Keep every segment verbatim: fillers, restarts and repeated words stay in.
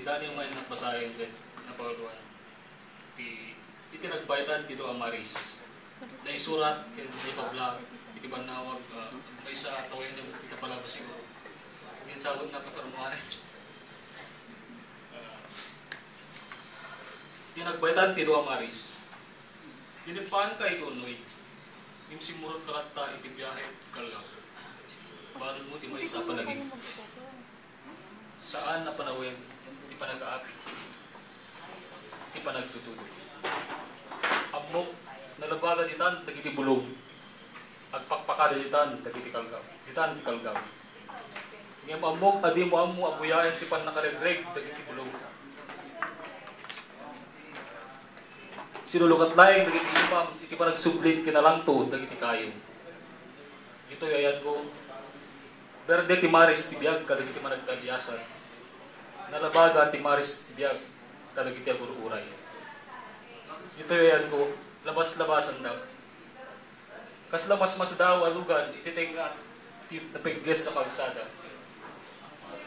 Daniel nga innak basaen ket napauluan. Ti, iti nagbaytan ti dua a Maris. Naisurat ken naipablag iti bannawag, ah, maysa a tawen ti napalabas siguro. Ngem sabon na pasarmuanen. Ah, iti nagbaytan ti dua a Maris. Dinipaanka iti unoy. Ngem simmurotka latta iti biahe ti kalgam. Banonmo ti maysa a panagim. Saan a panawen ti panagapi, ti panagtutulog. Ammok, nalabaga ditan dagiti bulong. Agpakpakada ditan dagiti kalgam, ditan ti kalgam. Ngem ammok a dimo ammo a buyaen ti pannakalegreg dagiti bulong. Sinulukat laeng dagiti ipam iti panagsublit ken nalangto dagiti kayo. Ditoy ayanko, berde ti maris ti biag kadagiti managtaliasan. Nalabaga ti maris ti biag kadagiti agur-uray. Ditoy ayanko, labas-labasanda. Kasla masmasdaaw a lugan iti tengnga ti napegges a kalsada.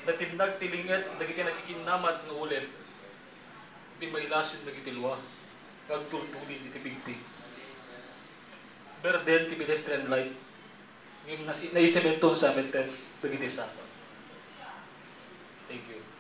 Natinnag ti linget dagiti nakikinnamat nga ulep. Di mailason dagiti lua nga agtultulin iti pigpig. Berden ti pedestrian light. Ngem nasi-, naisementon sa meter dagiti sapa. Thank you.